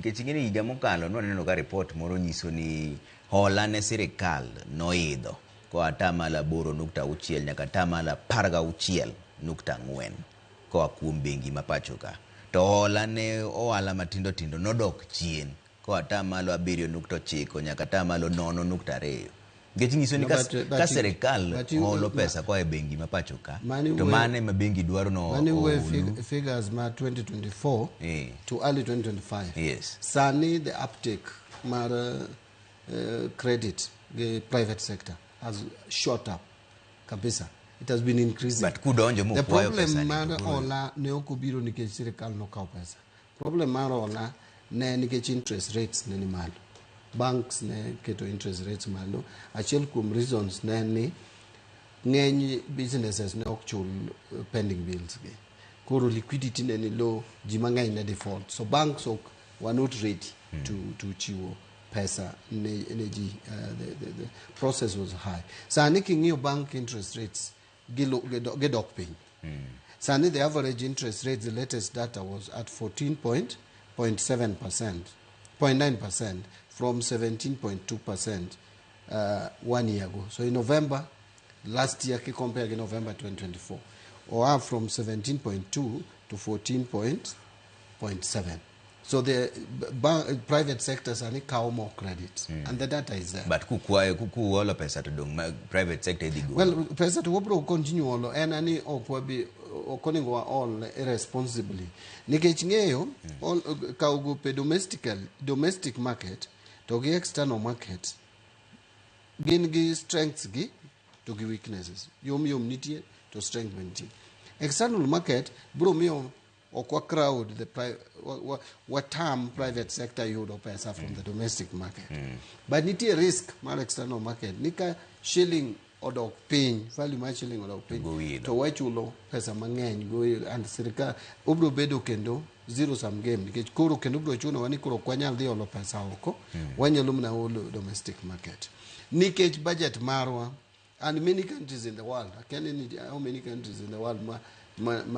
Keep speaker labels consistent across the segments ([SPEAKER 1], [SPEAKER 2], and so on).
[SPEAKER 1] Nikech ing'e ni higa mokalo nwaneno ka report moro nyiso ni hola ne sirikal noidho koa 8.6% nyaka 16.4% koa kuom bengi ma pacho ka. To hola ne ohala matindo tindo nodok chien koa 7.9% nyaka 0.2%. Nikech nyiso ni
[SPEAKER 2] No,
[SPEAKER 1] ka,
[SPEAKER 2] but
[SPEAKER 1] ka sirikal holo pesa koa e bengi ma pacho ka, to mane ma bengi dwaro no
[SPEAKER 2] Mani wuoyo
[SPEAKER 1] oholu.
[SPEAKER 2] Figures ma 2024 to early 2025. Sani the uptake mar credit gi private sector has shot up kabisa. It has been increasing.
[SPEAKER 1] But kudonjo
[SPEAKER 2] The
[SPEAKER 1] mukwayo
[SPEAKER 2] problem
[SPEAKER 1] pesa ni
[SPEAKER 2] mar
[SPEAKER 1] to koro-
[SPEAKER 2] hola ne ok obiro nikech sirikal nokawo pesa. Problem mar hola ne nikech interest rates ne ni malo. Banks ne keto interest rates malo. Achiel kuom reasons ne en ni ng'eny businesses ne ok chul pending bills gi. Koro liquidity ne ni low, ji mang'eny ne default. So banks ok were not ready to chiwo pesa ne ji. The process was high. Sani king'iyo bank interest rates gidok piny. Sani the average interest rate, the latest data was at 14.7%, 0.9% from 17.2% one year ago. So in November last year, compare in November 2024, or up from 17.2 to 14.7. So the private sector sani kawo more credit, and the data is there.
[SPEAKER 1] But kukwayo kuholo pesa to dong' ma private sector idhi golo.
[SPEAKER 2] Well, pesa to wabro continue olo en ani ok wabi ok onego waol irresponsibly nikech ng'eyo kawo gope domestic market to gi external market gin gi strengths gi to gi weaknesses. Yom yom nitie to strength be nitie. External market bro miyo ok wa crowd the wa term private sector yudo pesa from the domestic market, but nitie risk mar external market ni ka shilling odok piny, value mar shilling odok piny,
[SPEAKER 1] Gowi idho.
[SPEAKER 2] To wachulo pesa mang'eny gowi and sirikal obro bedo kendo zero sum game nikech koro kendo bro chunowa ni koro ok wanyal dhi olo pesa oko, wanyalo mana olo domestic market nikech budget marwa. And many countries in the world, akia ni how many countries in the world ma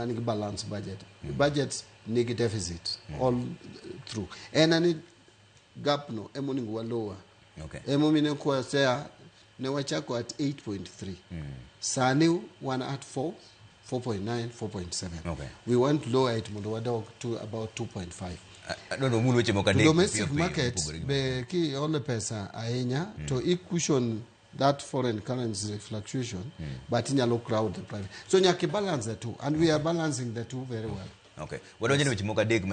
[SPEAKER 2] nigi balance budget. Budgets nigi deficit all through. En ani gap no emonego walower. Emomiyo ne kwasea ne wachako at 8.3, sani wan at 4, 4.9, 4.7. We want to lower it mondo wadog to about 2.5.
[SPEAKER 1] Adwaro mul weche moko
[SPEAKER 2] To
[SPEAKER 1] adek
[SPEAKER 2] domestic
[SPEAKER 1] mapiyo piyo
[SPEAKER 2] market
[SPEAKER 1] mopogore gi
[SPEAKER 2] be kiole pesa ahinya to i cushion that foreign currency fluctuation, but inyalo crowd the private. So nyaka i balance the two, and we are balancing the two very well.
[SPEAKER 1] Okay. Wadonjo ne weche moko adek.